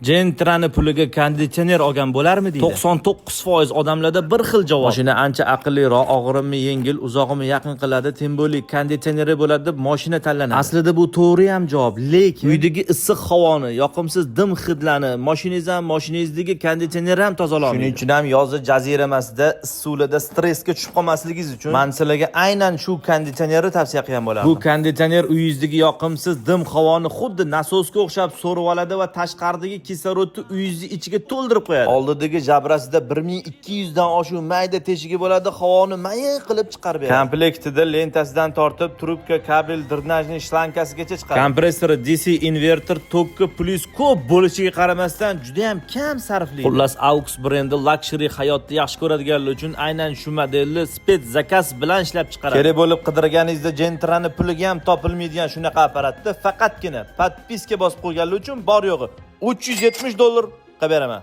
Gentrani puliga konditsioner olgan bo'larmiding? 99% odamlarda bir xil javob. Mashina ancha aqlliroq, og'irimni yengil, uzog'imni yaqin qiladi, тем более konditsioneri bo'ladi deb mashina tanlanadi. Aslida bu to'g'ri ham javob, lekin uydagi issiq havoni, yoqimsiz dim hidlarni mashinangiz ham, mashinangizdagi konditsioner ham tozalaolmaydi. Shuning uchun ham yozda jaziramasida, issiqlarda stressga tushib qolmasligingiz uchun man sizlarga aynan shu konditsionerni tavsiya qilgan bo'lardim. Bu konditsioner uyingizdagi yoqimsiz dim havoni xuddi nasosga o'xshab so'rib oladi va tashqaridagi kislorodni uyingizni ichiga to'ldirib qo'yadi. Oldidagi jabrasida 1200 dan oshiq mayda teshigi bo'ladi, havoni mayin qilib chiqarib beradi. Komplektida lentasidan tortib trubka, kabel, drenajniy shlankasigacha chiqadi. Kompressori DC inverter, tokka plyus ko'p bo'lishiga qaramasdan juda ham kam sarflaydi. Xullas, AUX brendi luxury hayotni yaxshi ko'radiganlar uchun aynan shu modelni спец заказ bilan ishlab chiqaradi. Kerak bo'lib qidirganingizda Gentrani puliga ham topilmaydigan shunaqa apparatni faqatgina подписка bosib qo'yganlar uchun bor yo'g'i 370 dollar qilib beraman.